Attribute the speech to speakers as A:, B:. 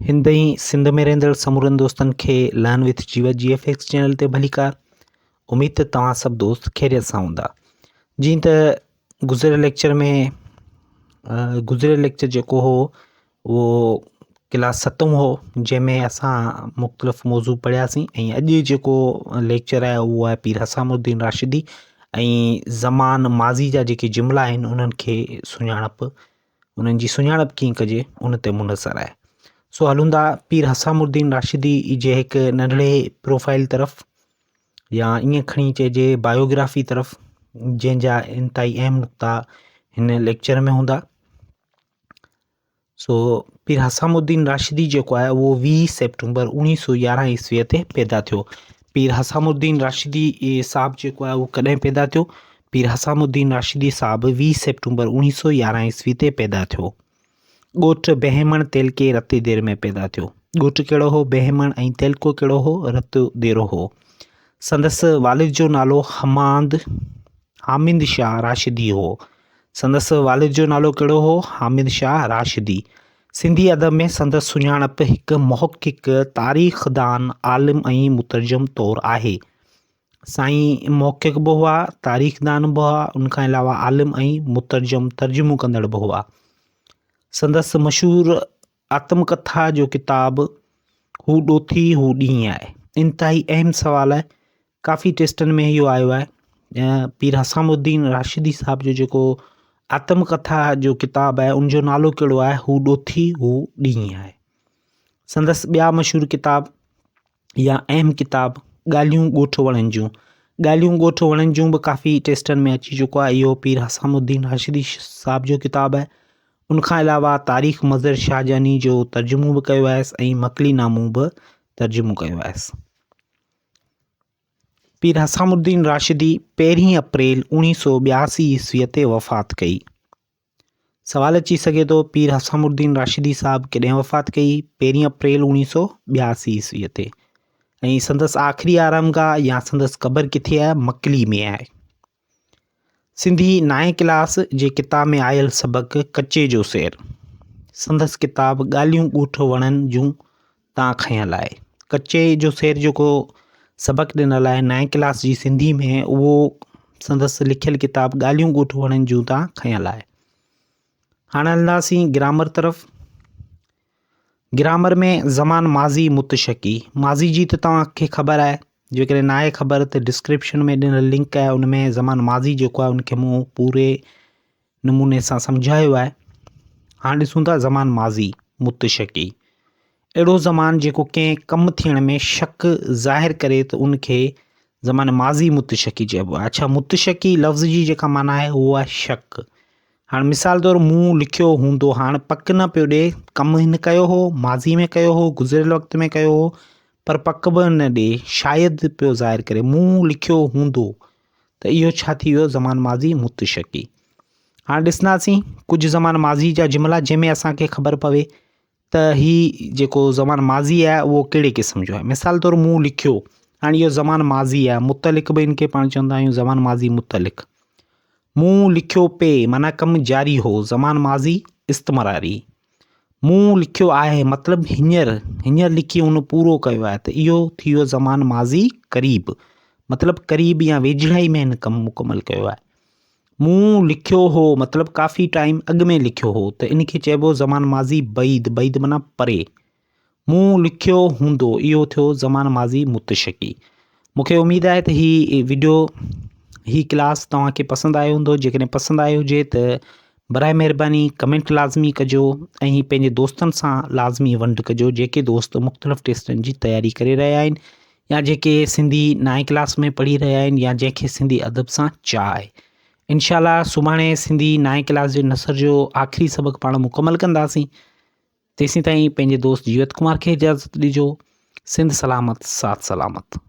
A: هند ۽ سنڌ ۾ رهندڙ سمورن دوستن کي learn with Jeevat G F X channel تي ڀليڪار. اميد ته توهان سڀ دوست خيريت سان هوندا. جيئن ته گذريل ليڪچر ۾ گذريل ليڪچر جيڪو هو اهو ڪلاس ستون هو جنهن ۾ اسان مختلف موضوع پڙهياسين ۽ اڄ جيڪو ليڪچر آهي اهو آهي پير حسام الدين راشدي ۽ زمان ماضي جا جيڪي جملا آهن انهن کي سڃاڻپ انهن جي سڃاڻپ ڪيئن ڪجي ان تي منحصر آهي. سو هلون ٿا پير حسام الدين راشدي جي هڪ ننڍڙي پروفائل طرف يا ائين کڻي چئجي بايوگرافي طرف جنهن جا انتهائي اهم نقطا هن ليڪچر ۾ هوندا. سو پير حسام الدين راشدي جيڪو آهي اهو 20 سيپٽمبر 1911 عيسويء تي پيدا ٿيو. پير حسام الدين راشدي صاحب جيڪو آهي اهو ڪڏهن پيدا ٿيو؟ پير حسام الدين راشدي صاحب 20 سيپٽمبر 1911 عيسوي تي پيدا ٿيو. ڳوٺ بهمڻ تعلقي رتي دير ۾ پيدا ٿيو. ڳوٺ ڪهڙو هو؟ بهمڻ ۽ تعلقو ڪهڙو هو؟ رتو ديرو هو. سندس والد جو نالو حماند حامد شاهه راشدي هو. سندس والد جو نالو ڪهڙو هو؟ حامد شاهه راشدي. سنڌي ادب ۾ سندس سڃاڻپ هڪ محقق، تاريخدان، عالم ۽ مترجم طور آهي. سائين محقق به هئا، تاريخدان به هئا، ان کان علاوه عالم ۽ مترجم، ترجمو ڪندڙ، به هئا. سندس مشهور آتم ڪٿا جو ڪتاب هو ڏوٿي هو ڏينهن آهي. انتهائي اهم سوال آهي. ڪافي ٽيسٽن ۾ اهو آيو آهي پير حسام الدين راشدي صاحب جو جيڪو آتم ڪٿا جو ڪتاب آهي ان جو نالو ڪهڙو آهي هو ڏوٿي هو ڏينهن آهي سندس ٻيا مشهور ڪتاب يا اهم ڪتاب ڳالهيون ڳوٺ وڻن جون ڳالهيون ڳوٺ وڻن جون به ڪافي ٽيسٽن ۾ اچي چڪو آهي اهو پير حسام الدين راشدي صاحب جو ڪتاب آهي ان کان علاوه تاريخ مظهر شاهجهاني جو ترجمو به ڪيو آهيس ۽ مڪلي نامو به ترجمو ڪيو آهيس پير حسام الدين راشدي پهرين اپريل 1982 عيسويء تي وفات ڪئي. سوال اچي سگهي ٿو پير حسام الدين راشدي صاحب ڪڏهن وفات ڪئي؟ پهرين اپريل 1982 عيسويء تي ۽ سندس آخري آرامگاهه يا سندس قبر ڪٿي آهي؟ مڪلي ۾ آهي. سنڌي نائين ڪلاس جي ڪتاب ۾ آيل سبق ڪچي جو سير سندس ڪتاب ڳالهيون ڳوٺ وڻن جون تان کنيل آهي. ڪچي جو سير جيڪو سبق ڏنل آهي نائين ڪلاس جي سنڌي ۾ اهو سندس لکيل ڪتاب ڳالهيون ڳوٺ وڻن جون تان کنيل آهي. هاڻي هلنداسين گرامر طرف. گرامر ۾ زمان ماضي متشڪي ماضي جي ته توهان کي خبر آهي جيڪڏهن ناهي خبر ته ڊسڪرپشن ۾ ڏنل لنڪ آهي ان ۾ زمان ماضي جيڪو آهي ان کي مون پوري نموني سان سمجهايو آهي هاڻ ڏسون ٿا زمان ماضي متشڪي اهڙو زمان جيڪو ڪنهن ڪم ٿيڻ ۾ شڪ ظاهر ڪري ته ان کي زمان ماضي متشڪي چئبو آهي اڇا متشڪي لفظ جي جيڪا معنيٰ آهي اهو آهي شڪ هاڻ مثال طور مون لکيو هوندو هاڻ پڪ نه پيو ڏي ڪم هن ڪيو هو ماضي ۾ ڪيو هو گذريل وقت ۾ ڪيو هو پر پڪ به نه ڏي شايد پيو ظاهر ڪري مون لکيو هوندو ته اهو ڇا ٿي ويو زمان ماضي متشڪي هاڻ ڏسنداسين ڪجهه زمان ماضي جا جملا جنهن ۾ اسان کي خبر پوي ته هي جيڪو زمان ماضي آهي اهو ڪهڙي قسم جو آهي مثال طور مون لکيو هاڻي اهو زمان ماضي آهي متعلق به ان کي پاڻ چوندا آهيون زمان ماضي متعلق مون لکيو پئي معنيٰ ڪم جاري هو زمان ماضي استمراري مون لکيو آهي مطلب هينئر هينئر لکي هن پورو ڪيو آهي ته اهو ٿي ويو زمان ماضي قريب مطلب قريب يا ويجهڙائي ۾ هن ڪم مڪمل ڪيو آهي مون لکيو هو مطلب ڪافي ٽائيم اڳ ۾ لکيو هو ته ان کي چئبو زمان ماضي بعيد بعيد معنيٰ پري مون لکيو هوندو اهو ٿيو زمان ماضي متشڪي مون کي اميد آهي ته هي وڊيو هي ڪلاس توهان کي پسند آيو هوندو جيڪڏهن پسند آيو هجي ته برائي مهرباني ڪمينٽ لازمي ڪجو ۽ پنهنجي دوستن سان لازمي ونڊ ڪجو جيڪي دوست مختلف ٽيسٽن جي تياري ڪري رهيا آهن يا جيڪي سنڌي نائين ڪلاس ۾ پڙهي رهيا آهن يا جنهن کي سنڌي ادب سان چاهه آهي انشاء الله سڀاڻي سنڌي نائين ڪلاس جي نثر جو آخري سبق پاڻ مڪمل ڪنداسين تيسين تائين پنهنجي دوست جيوت ڪمار کي اجازت ڏجو سنڌ سلامت ساٿ سلامت.